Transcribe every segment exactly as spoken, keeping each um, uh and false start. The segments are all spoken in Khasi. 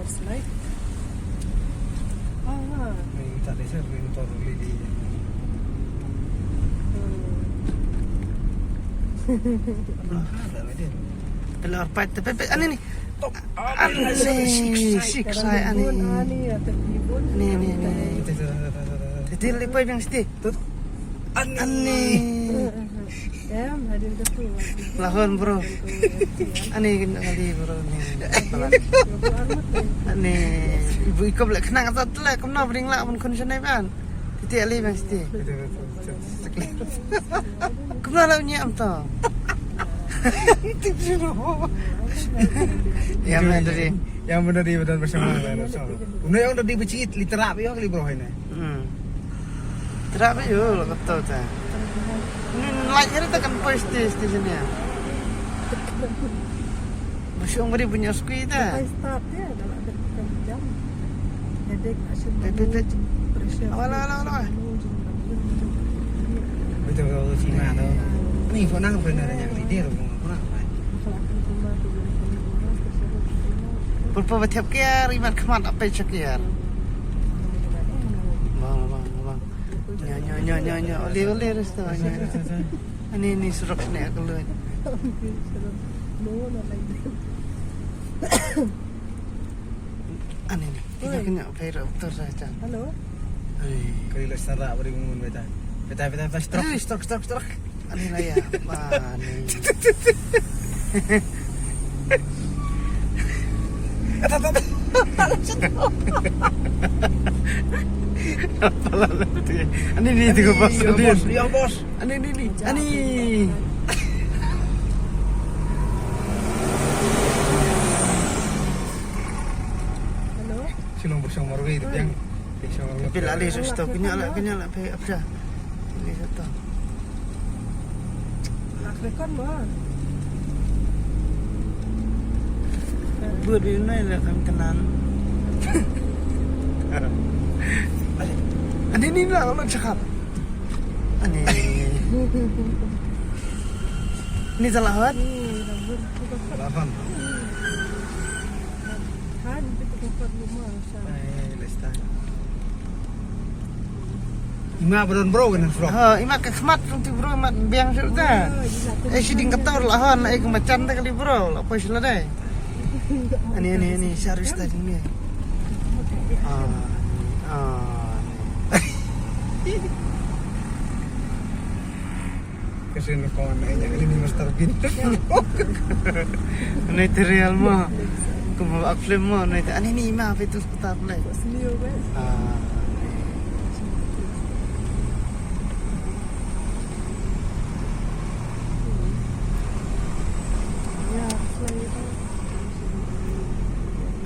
Slide. Ah. Ni tak ada sir, ni motor lady. Hmm. Pelor pat, pe, pe, ani ni. Ani, six, six, ani. Ani, ani, ani. Betul, betul, betul, betul. Jadi, lepas yang siti. Tut. Ani. Ani. Em, hadin ka tu. Lahon, bro. Ani kena kali, bro, ni. Ani, ibu ikop lek kenang kata telek, kumno bring lak pun kun sene ban. Titi ali bang siti. Kumno lak nyi am to. Ya, mana tadi? Yang benar di badan bersama. Uno yang tadi becit literak yo kali bro ini. Hmm. Trap aja lah kata ta. Ni light ni ta kan poi stage stage ni. Masih umur punya skui ta. Ai start dia dalam ada jam. Headache nak semua. Pit, pit, pit. Pressure. Awal, awal, awal, awal. Betul betul sih mah tu. Ni kau nang pernah ada yang leader kau nak. Berapa tiap kiar imat kemat apa cakir. Bang bang bang. Nyo nyo nyo nyo nyo. Ole ole resto nyo. Ani ni surok sene aku lu. Ani ni. Kita kena pay doktor saja. Hello. Kali la sara beri ngun beta. Beta beta beta stroke stroke stroke stroke. Ani la ya. Ani. Ani ni tu bos. Ani ni ni. Ani. Hello. Sino bos yang marwei tu yang. Pil alih sus to kenya la kenya la pe apa. Ini satu. Nak rekon ba. Buat di mana lah kan kenal. Ani ni lah kalau cakap. Ani. Ni salah hat. Lahan. Han, kita tempat rumah. Ima ba don bro kan bro. Ha, ima ka khmat rung ti bro ima biang shu ta. Eh, shi ding kator la hon, eh, ka machan ta kali bro, la poi shi la dai. Ani ani ani sharus ta ding ni. Ah, ah. Kasi na ko na nya ini Mister Bean. Nai te real mo. Kuma ak film mo nai te ani ni ma pe tu ta play. Ah.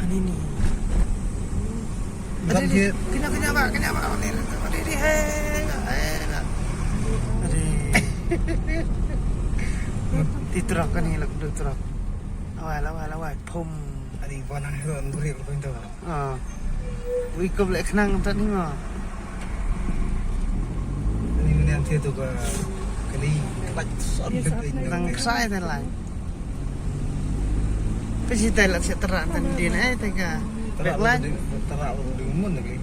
Ani ni. Kenya kenya ba kenya ba. Ti truck ani lak du truck. Awai awai awai pum. Ani ba nang hero nguri ko pintu. Ah. Wi ko lek nang tadi ma. Ani mene ang tu ka kali. Nang ksai te lai. Pe shi te la se tera tan din ai te ka. Tera la di mun lagi.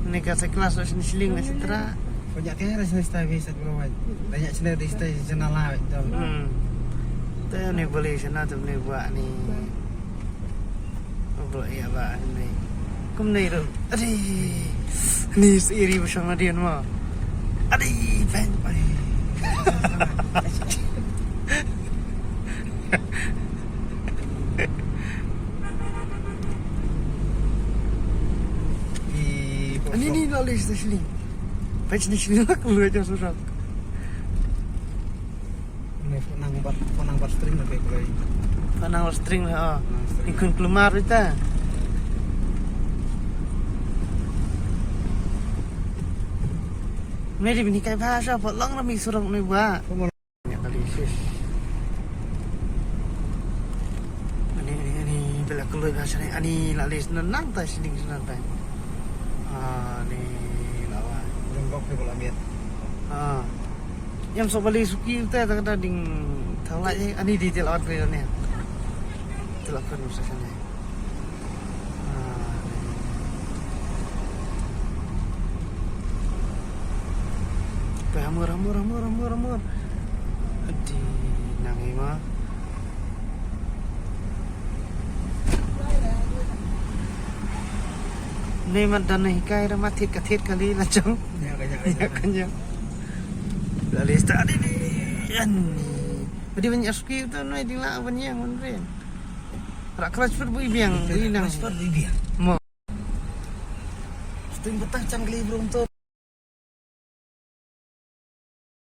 Ni ka se kelas sini siling se tera. Banyak tiang ras ni stai bisa berwan. Banyak sini di stai sana lah itu. Hmm. Te ni boleh sana tu ni buat ni. Bro, iya ba ni. Kum ni ru. Adi. Ni iri bersama dia ma. Adi, bang. Ani ni la list sini. Page ni sini la keluar jauh surang. Ni phone number, phone number string la kai kulai. Phone number string la. String. Ikun kelumar ita. Meri bini kai bahasa pot long rami surang ni ba. Nya kali sis. Ani ani ani bela keluar bahasa ni ani la list nang tai sini sana tai. Ah ni lawan. Belum kok ni bola miat. Ah. Yang so bali suki utai tak ada ding thalai ani di telawan kali ni. Telawan masa sana. Mur, mur, mur, mur, mur. Adi, nang ima. Nei mat dan nei hikai ra mat thit ka thit kali la jong. Ya, ka ya, ka ya. Ya, ka ya. La lista di di. Yan. Badi ban ya ski tu noi di la ban yang ban ren. Ra clutch put bui biang, bui nang. Clutch put bui biang. Mo. Sting betah cang kali brum tu.